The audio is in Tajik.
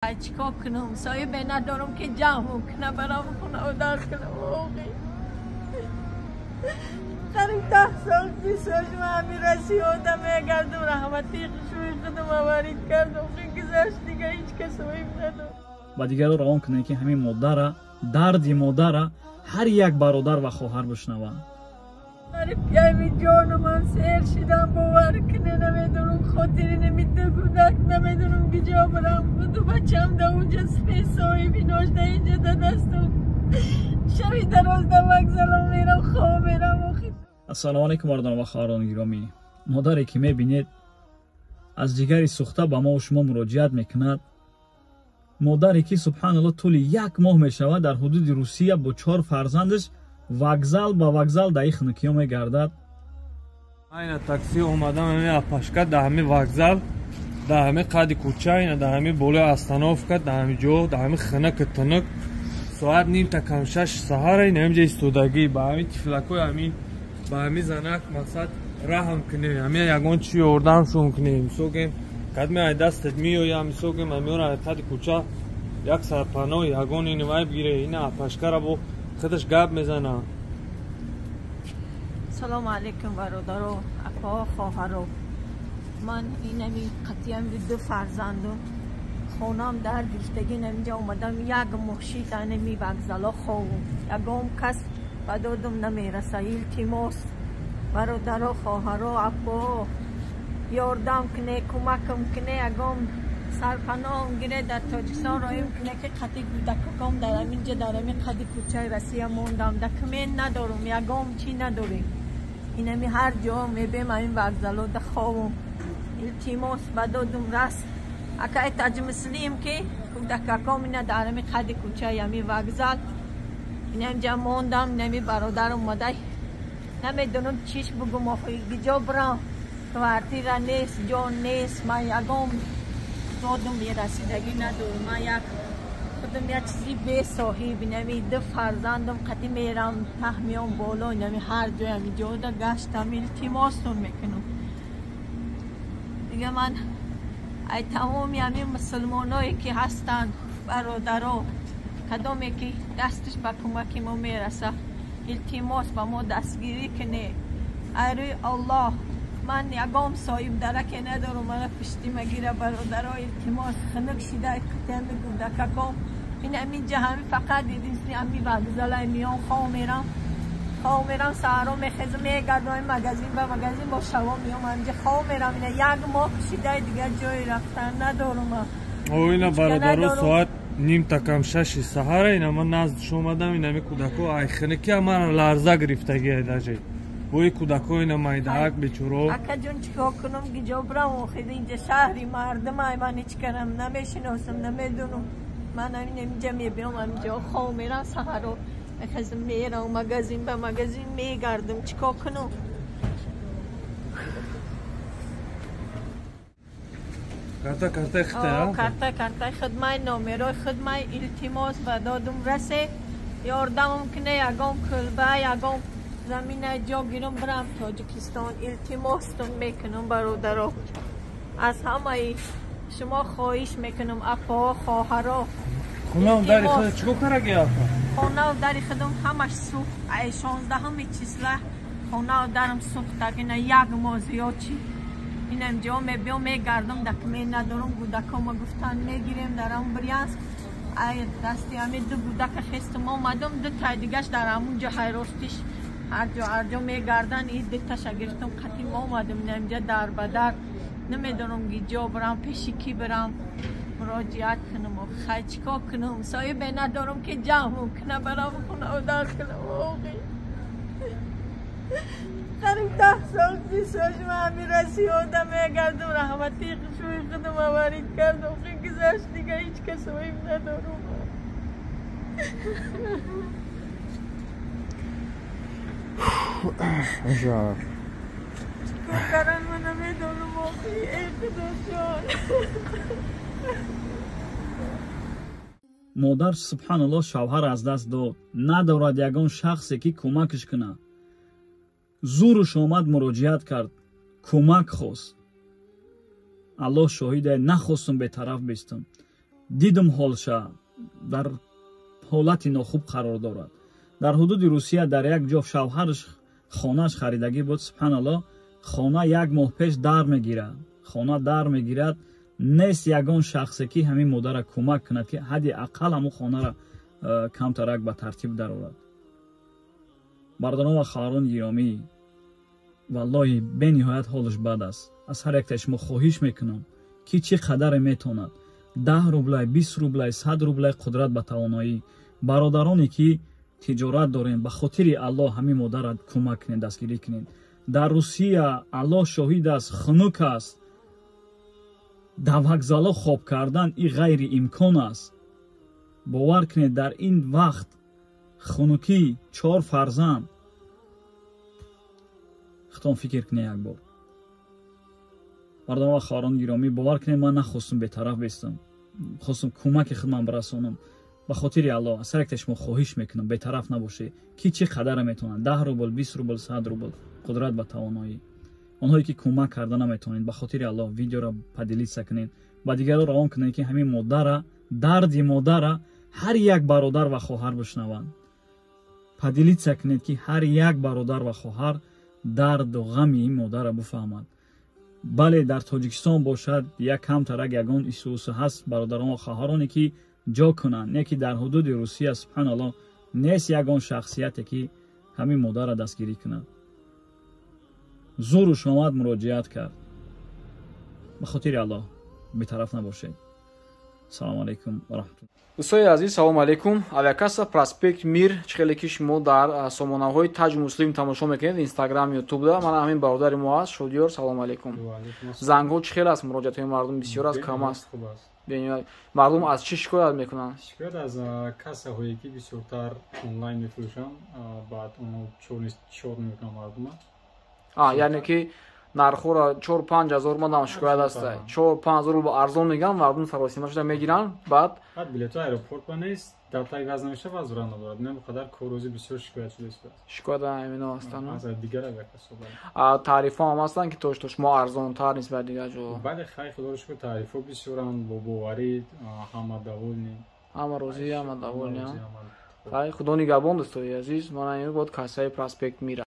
Чикор кунам? Соҳибе надорам ки ҷамъ кунам, барам хона дар кунам. Охи қариб 10 сол 20 сол ман ҳамин Россияда мегардам. Раҳмати шӯи худам аварид кардам, гузашт, дига ҳеҷ кас соҳиб надорам. Ба дигаро равон кунед, ки ҳамин модара, дарди модара ҳар як бародар ва хоҳар бишнаванд. Ями ҷонумам сер шидам, бовар куне, намедонам, хотири намиду кӯдак, намедонам куҷо барам. Ду бачам да унҷа, соҳиби инош да инҷа да дастам. Шаби дароз да вокзалам мерам, хоб мерам. Ассалому алайкум, бародарон ва хоҳарони гиромӣ. Модаре ки мебинед, аз ҷигари сӯхта ба мо шумо муроҷиат мекунад. Модаре ки, субҳаналло, тӯли як моҳ мешавад, дар ҳудуди Русия бо чор фарзандаш вокзал ба вокзал даи хунукиё мегардад. Айна такси омадам, ҳами апашка да ҳами вокзал, да ҳами қади кӯча, ина да ҳами болои остановка, да ҳами ҷо, да ҳами хинаки тунук, соат нимта кам 6 саҳара ина ҳамҷа истодагӣ. Ба ҳами тифлакои ҳами, ба ҳами занак, мақсад, раҳм кунем, ҳами ягон чи ёрдамшон кунем. Мисогем, кадме ай дастат меоям, мисогем, ҳамиёра ай қади кӯча як сарпаноҳ, ягон ини вай бигире. Ина апашкара бо худаш гап мезана. Салому алайкум, бародаро, апао, хоҳаро. Ман инами қатиям ду фарзандум, хонам дар гирифтагӣ, инаминҷа омадам, як моҳ шид, анами вокзало ховум, ягон кас ба додум намераса. Илтимос, бародаро, хоҳаро, апао, ёрдам куне, кӯмакам куне, ягон сарпаноҳам гире, дар Тоҷикистон роҳим куне, ки қати кӯдакаком дар ҳаминҷа, дар ҳамин қади кӯчаи Россия мондам. Документ надорум, ягон чӣ надорем. Инами ҳар ҷо мебем, ҳамин вокзалода ховум. Илтимос, ба додум раст, акай Таҷмуслим, ки кӯдакаком ина дар ҳамин қади кӯчаи ҳамин вокзал инамҷа мондам. Инами бародар омада, намедонам чиш бугум, охи гиҷо бирам? Квартира нест, ҷо нест, ман ягон додум мерасидагӣ надорам. Ман як худам як чизи бесоҳиб, инами ду фарзандам қати мерам, таҳ меом боло, инами ҳар ҷой ҳами ҷода гаштам. Илтимостон мекунам дига. Ман ай тамоми ҳамин мусулмоное ки ҳастанд, бародаро, кадоме ки дасташ ба кӯмаки мо мераса, илтимос, ба мо дастгирӣ куне. Ай рӯи Аллоҳ, ман ягон соҳиб дараке надорам, мана пушти магира, бародаро, илтимос. Хунук шида, қатиами кӯдакаком ин ҳаминҷа, ҳами фақат единственный ҳами вокзалаи миён хов мерам, хов мерам, саҳаро мехезам, мегардам магазин ба магазин, бо шаво меом, ҳаминҷа хов мерам. Ина як моҳ шида, дигар ҷое рафтан надорам. О, ина, бародаро, соат нимта кам 6 саҳара ина ман наздиш омадам. Инами кӯдако ай хунукия мана ларза гирифтагия, даже бои кӯдако ина майдаак бечоро. Акаҷон, чикор кунам, гиҷо бирам? Охир инҷа шаҳри мардум ай, ман ҳеҷ карам намешиносам, намедонам. Ман ҳамин инҷа мебиём, ҳаминҷо хов мерам, саҳаро мехезам, мерам магазин ба магазин мегардам. Чикор кунам? Карта, картаи хита? Карта, картаи худмай, номерои худмай. Илтимос, ба додум расе, ёрдамам куне, ягон кӯлба, ягон замина ҷо гирам, бирам Тоҷикистон. Илтимостон мекунам, бародаро, аз ҳамаи шумо хоҳиш мекунам, апао, хоҳаро. Хонаву дари худ чико караги, апа? Хонаву дари худам ҳамаш сӯхт. Ай 16-уми числа хонаву дарам сӯхтак. Ина як моҳ зиёд чи инам ҷо мебиём, мегардам, документ надорам. Кӯдакома гуфтан, мегирем дар ам Брянск. Ай дасти ҳами ду кӯдака хестум, омадам, ду тай дигаш дар ҳамун ҷо ҳайростиш ҳарҷо ҳарҷо мегардан. И дуташа гирифтам, қатим омадам инамҷа, дар ба дар, намедонам гиҷо бирам, пеши кӣ бирам, муроҷиат кунам. Хай, чикор кунам? Соҳибе надорам ки ҷамъ кунам, барам хона дар кунам. Охи қариб 10 сол 20 сол ман ҳамин Россияда мегардам. Раҳмати шӯи худам аварид кардам, гузашт, дига ҳеҷ кас соҳиб надорам. Жар. Чикор каран, ман намедонам, охи, эй Худоҷон. Модар, субҳаналлоҳ, шавҳар аз даст дод, надорад ягон шахсе ки кӯмакаш кунад. Зуруш омад, муроҷиат кард, кӯмак хост. Аллоҳ шоҳиде, нахостум бетараф бистам. Дидум ҳолша дар ҳолати нохуб қарор дорад. Дар ҳудуди Русия дар як ҷо шавҳараш хонааш харидагӣ буд. Субҳаналлоҳ, хона як моҳ пеш дар мегирад, хона дар мегирад. Нест ягон шахсе ки ҳамин модарра кӯмак кунад, ки ҳадди ақал ҳамун хонаро камтарак ба тартиб дарорад. Бародарон ва хоҳарони гиромӣ, валлоҳи бениҳоят ҳолаш бад аст. Аз ҳар яктаи шумо хоҳиш мекунам, ки чӣ қадаре метавонад, 10 рублай, 20 рублай, 100 рублай, қудрат ба тавоноӣ. Бародароне ки тиҷорат дорем, ба хотири Аллоҳ ҳамин модарра кӯмак кунед, дастгирӣ кунед. Дар Русия, Аллоҳ шоҳид аст, хунук аст. Дар вокзалҳо хоб кардан и ғайриимкон аст. Бовар кунед, дар ин вақт хунукӣ, чор фарзанд, худтон фикр кунед як бор. Бародарон ва хоҳарони гиромӣ, бовар кунед, ман нахостум бетараф бестам, хостум кӯмаки худман бирасонам. Ба хотири Аллоҳ аз ҳар яктаи шумо хоҳиш мекунам, бетараф набошед. Ки чӣ қадаре метавонад, 10 рубл, 20 рубл, 100 рубл, қудрат ба тавоноӣ. Онҳое ки кӯмак карда наметавонед, ба хотири Аллоҳ видеоро поделиться кунед, ба дигарро равон кунед, ки ҳамин модара, дарди модара ҳар як бародар ва хоҳар бишнаванд. Поделиться кунед, ки ҳар як бародар ва хоҳар дарду ғами ин модарро бифаҳмад. Бале, дар Тоҷикистон бошад, як камтарак ягон исусу ҳаст, бародарон ва хоҳароне ки ҷо кунанд, не ки дар ҳудуди Русия, субҳаналлоҳ, нест ягон шахсияте ки ҳамин модарро дастгирӣ кунад. Зуруш омад, муроҷиат кард. Ба хотири Аллоҳ бетараф набошед. Салому алайкум ва раҳматуллоҳ. Дӯстои азиз, салому алайкум. Авиакасса проспект Мир, чӣ хеле ки шумо дар сомонаҳои Таҷ Муслим тамошо мекунед, Инстаграм, Ютубда, мана ҳамин бародари мо аст, Шодиёр. Салому алайкум. Зангҳо чӣ хел аст? Муроҷиатҳои мардум бисёр аст, кам аст? Мардум аз чӣ шикоят мекунанд? Шикоят аз кассаҳое ки бисёртар онлайн мефурӯшанд, баъд онҳо чор мекунанд мардума. Яъне ки нархҳоро 4-5 ҳазор мадам шикоят аст, 4-5 ҳазор рубл арзон мегӯянд, мардум саросима шуда мегиранд, баъд баъд билетҳо аэропорт ба нест, датаи ваз намешавад, вазурат надорад. Ин қадар коррӯзи бисёр шикоят шуда истодааст. Шикоят ҳамино ҳастанд. Аз дигар авиакассо. Тарифҳо ҳам ҳастанд, ки то шумо арзонтар нисбат дигар ҷо? Бале, хайр, худоро шукр, тарифҳо бисёранд, бо боварӣ, ҳама довольны. Ҳама розӣ, ҳама довольны. Хай, худо нигаҳбон, дӯстои азиз. Мана ин буд кассаи проспект Мира.